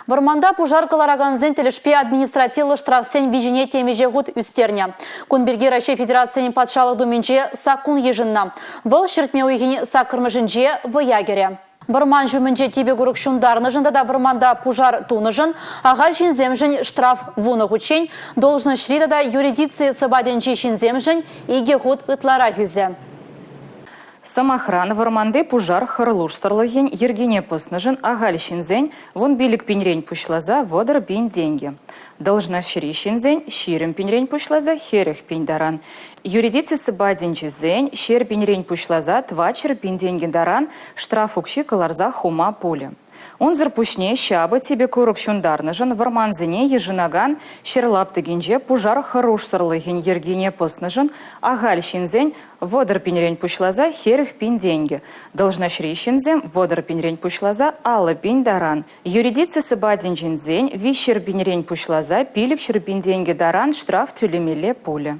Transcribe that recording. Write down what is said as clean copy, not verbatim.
Вӑрманта пушар кӑларакансен тӗлӗшпе административлӑ штрафсен виҫине темиҫе хут ӳстернӗ. Кун пирки Раҫҫей Федерацийӗн Патшалӑх Думинче саккун йышӑннӑ. Вӑл ҫӗртме уйӑхӗн саккӑрмӗшӗнче вӑя кӗрӗ. Вӑрман ҫумӗнче типӗ курӑк ҫунтарнӑшӑн тата вӑрманта пушар тунӑшӑн ахаль ҫынсемшӗн штраф вунӑ хутчен, должноҫри тата юридици сӑпатӗнчи ҫынсемшӗн икӗ хут ытларах ӳсӗ. Сӑмахран, вӑрманти пушар хӑрушсӑрлӑхӗн йӗркине пӑснӑшӑн ахаль ҫынсен 15 пинрен пуҫласа 30 пин тенкӗ, должноҫри ҫынсен 20 пинрен пуҫласа 40 пин таран, юридици сӑпатӗнчисен 100 пинрен пуҫласа 400 пин тенкӗ таран штраф укҫи кӑларса хума пулӗ. Унсӑр пуҫне ҫапӑ типӗ курӑк ҫунтарнӑшӑн вӑрмансене йышӑнакан ҫӗр лаптӑкӗнче пушар хӑрушсӑрлӑхӗн йӗркине пӑснӑшӑн ахаль ҫынсен 30 пинрен пуҫласа 40 пин тенкӗ, должноҫри ҫынсем 30 пинрен пуҫласа 50 пин таран, юридици сӑпатӗнчисен 300 пинрен пуҫласа 500 пин тенкӗ таран штраф тӳлемелле пулӗ.